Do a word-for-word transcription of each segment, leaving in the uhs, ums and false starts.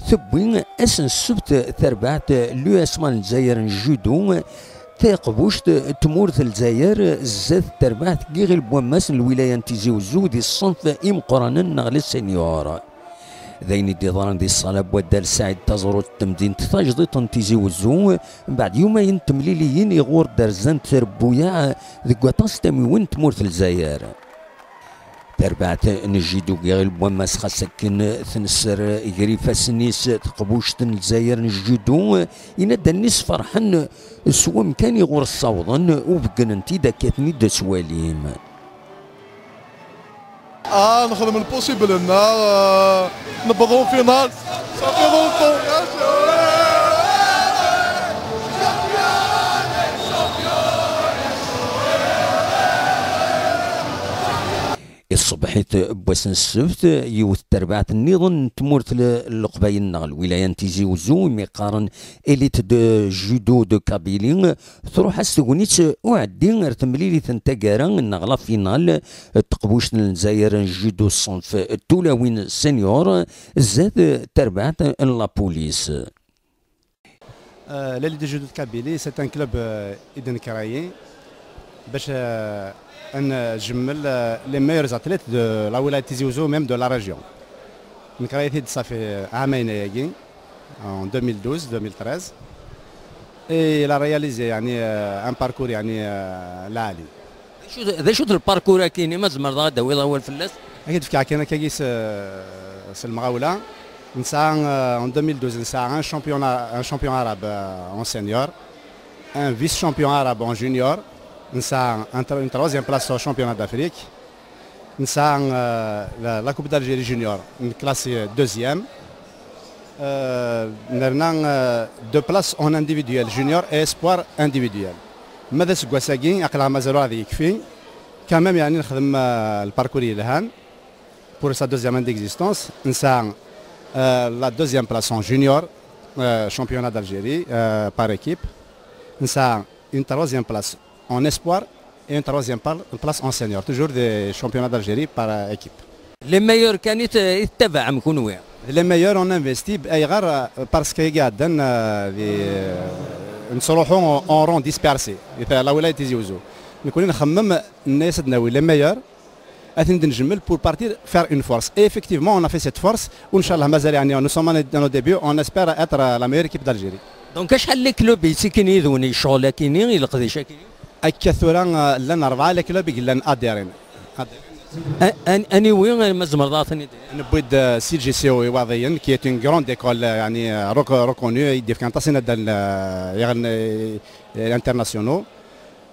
Tewwi ass n ssebt terbaɛt l'U S M A n Lezzayer n judo taqbuct n tmurt n Lezzayer zdat terbaɛt n yiɣil n wammas n lwilaya n Tizi Wezzu di ṣṣenf imeqqranen neɣ les seniors. D ayen i d-iḍran di ṣṣala n waddal Saɛid Taẓrut n temdint tajdiṭ n Tizi Wezzu, mbeɛd yumayen n temliliyin iɣur d-rzant trebbuyaɛ deg waṭas tamiwin n tmurt n Lezzayer. Tarbaɛt n jjidu n yiɣil n wammas, xas akken tenser gar ifassen-is teqbuct n Lezzayer n jjidu, yenna-d allen-is ferḥen s wamkan iɣur ssawḍen u beggnen-t-id akka ten-id-tettwalim. Ah, nexdem le possible-nneɣ, euh, newweḍ en finale. Ça fait longtemps. Iṣebbeḥ-it n wass n ssebt, yiwet terbaɛt nniḍen n tmurt n Leqbayel neɣ lwilaya n Tizi Wezzu, imi qqaren Elite de Judo de Kabylie, truḥ-as tegnit uɛeddi ar temlilit n taggara neɣ la finale n teqbuct n Lezzayer n judo ṣṣenf n tulawin senior zdat terbaɛt n la police. Euh, l'Elite de Judo de Kabylie, c'est un club euh, i d-nekra-yi bac euh, ad njemmel euh, les meilleurs athlètes de la wilaya Tizi Ouzou, même de la région. Nekra-yi-t-id ça fait euh, ɛamayen ayagi, en deux mille douze, deux mille treize, et il a réalisé يعني euh, un parcours يعني euh, lɛali. D acu d lparkur-agi-nni, ma tzemreḍ ad d-tawiḍ awal fell-as? Ad k-d-fkeɣ kan akkagi s, s lemɣawla. Nesɛa, euh, en deux mille douze, nesɛa un champion, un champion arabe euh, en senior, un vice-champion arabe en junior, nesɛa un tro- une troisième place au championnat d'Afrique, nesɛa euh, la, la Coupe d'Algérie junior, une classe deuxième, euh, nerna euh, deux places en individuel junior et espoir individuel. Ma d aseggas-agi, aql-aɣ mazal ur d-yekfi. Quand même, يعني, نخدم euh, le parcours يلهان pour sa deuxième année d'existence. نسعى euh, la deuxième place en junior, euh, championnat d'Algérie euh, par équipe. نسعى une troisième place en espoir et une troisième par- place en senior, toujours des championnats d'Algérie par euh, équipe. Les meilleurs kan i t- i tettabaɛem kunwi? Les meilleurs, on investit, ayɣer euh, parce que iɛeddan euh, di euh, nettruḥu en rond dispersé, di la wilaya Tizi Ouzou. Nekni nxemmem, nenna-yas ad nawi les meilleurs, ad ten-id-njemmel pour partir faire une force. Et effectivement, on a fait cette force. Inchallah, mazal, يعني, nous sommes à nos débuts, on espère être euh, la meilleure équipe d'Algérie. Donc acḥal n club yettikin yid-wen i ccɣel akini, i leqdic akini? Akka tura euh, llan rebɛa les clubs i yellan adhérés. An- an- Aniwi, ma tzemreḍ ad ten-id? Newwi-d euh, C G C O Iwaḍiyen, qui est une grande école euh, يعني, euh, rec- reconnue, i d-yefkan aṭas n waddalen euh, internationaux.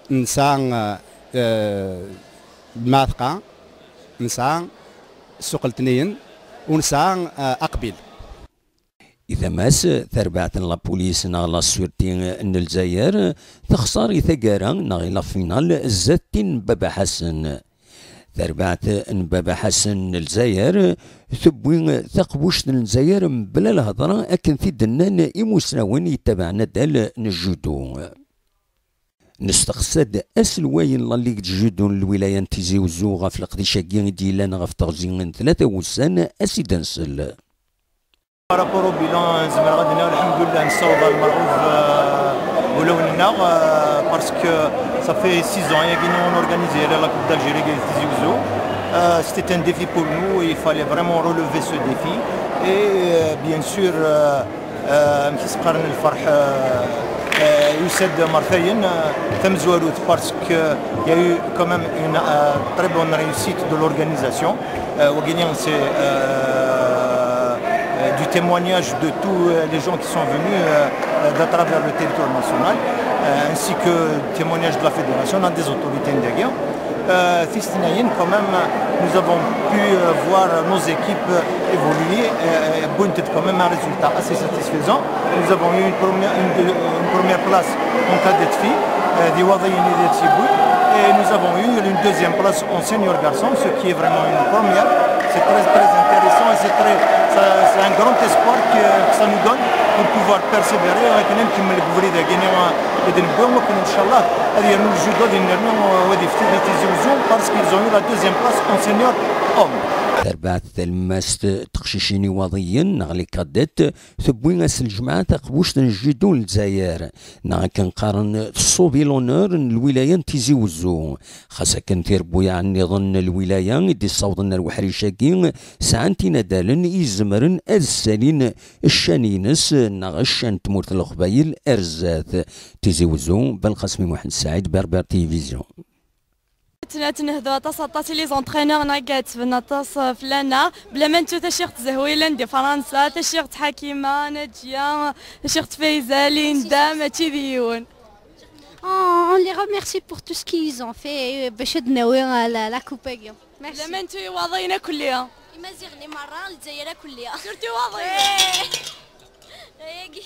Nesɛa euh, euh, Mɛatqa, nesɛa Ssuq Letniyen, u nesɛa euh, Aqbil. I tama-s, tarbaɛt n la police neɣ la sûreté n Lezzayer texṣer i taggara neɣ i la finale zdat tin n Baba Ḥasen. Tarbaɛt n Baba Ḥasen n Lezzayer tewwi taqbuct n Lezzayer mebla lhedra, akken t-id-nnan imusnawen yettabaɛen addal n judo. Nesteqsa-d aselway n la Ligue de Judo n lwilaya n Tizi Wezzu ɣef leqdic-agi i d-yellan ɣef teɣzi n tlata wussan, ad s-id-nsel. Par rapport au bilan, zemreɣ ad d-iniɣ lḥemdullah, nessaweḍ ɣer lmerɣub ulawen-nneɣ, parce que ça fait six ans yagi on organise la Coupe d'Algérie di Tizi Wezzu. C'était un défi pour nous, il fallait vraiment relever ce défi et bien sûr amek i s-qqaren, lferḥ yusa-d mertayen, tamezwarut, parce que y a eu quand même une très bonne réussite de l'organisation. Wagini, c'est du témoignage de tous les gens qui sont venus d'à travers le territoire national, ainsi que témoignage de la fédération, des autorités indiennes. Tis tnayen, quand même, nous avons pu voir nos équipes évoluer, wwint-d quand même un résultat assez satisfaisant. Nous avons eu une première, une, une première place en cadette fille, euh, di Iwaḍiyen i d-yewwin, et nous avons eu une deuxième place en senior garçon, ce qui est vraiment une première. C'est très, très intéressant et c'est très, c'est un grand espoir que, que ça nous donne pour pouvoir persévérer. Et puis, même qui me le Inchallah, ad yernu ljudo dinna, ad yefti di Tizi Wezzu, parce qu'ils ont eu la deuxième place en senior homme. Tarbaɛt talemmast n teqcicin iwaḍiyen neɣ les cadettes tewwi ass n ljemɛa taqbuct n Judo n Lezzayer, neɣ akken qqaren tṣubi l'honneur n lwilaya n Tizi Wezzu. Xas akken tirebbuyaɛ nniḍen n lwilaya i d-issawḍen ar weḥric-agi sɛant inadalen i izemren ad ssalin ccan-ines neɣ ccan n tmurt n Leqbayel ar zdat. Tizi Wezzu, Belqasem Muḥend Saɛid, Berber Télévision. Tnehdu aṭas, aṭas i les entraîneurs-nneɣ i iɛettben aṭas, eh, fell-aneɣ, bla ma nettu taciɣt Zehwilen di Fransa, taciɣt Ḥakima, Naǧiya, taciɣt Fayza, Linda, mačči d yiwen. On, on les remercie pour tout ce qu'ils ont fait, euh, bac ad nawi, euh, la, la coupe-agi. Merci. Bla ma nettu Iwaḍiyen akelli. Imaziɣen i merra, Lezzayer akelli. Surtout Iwaḍiyen. Ayagi.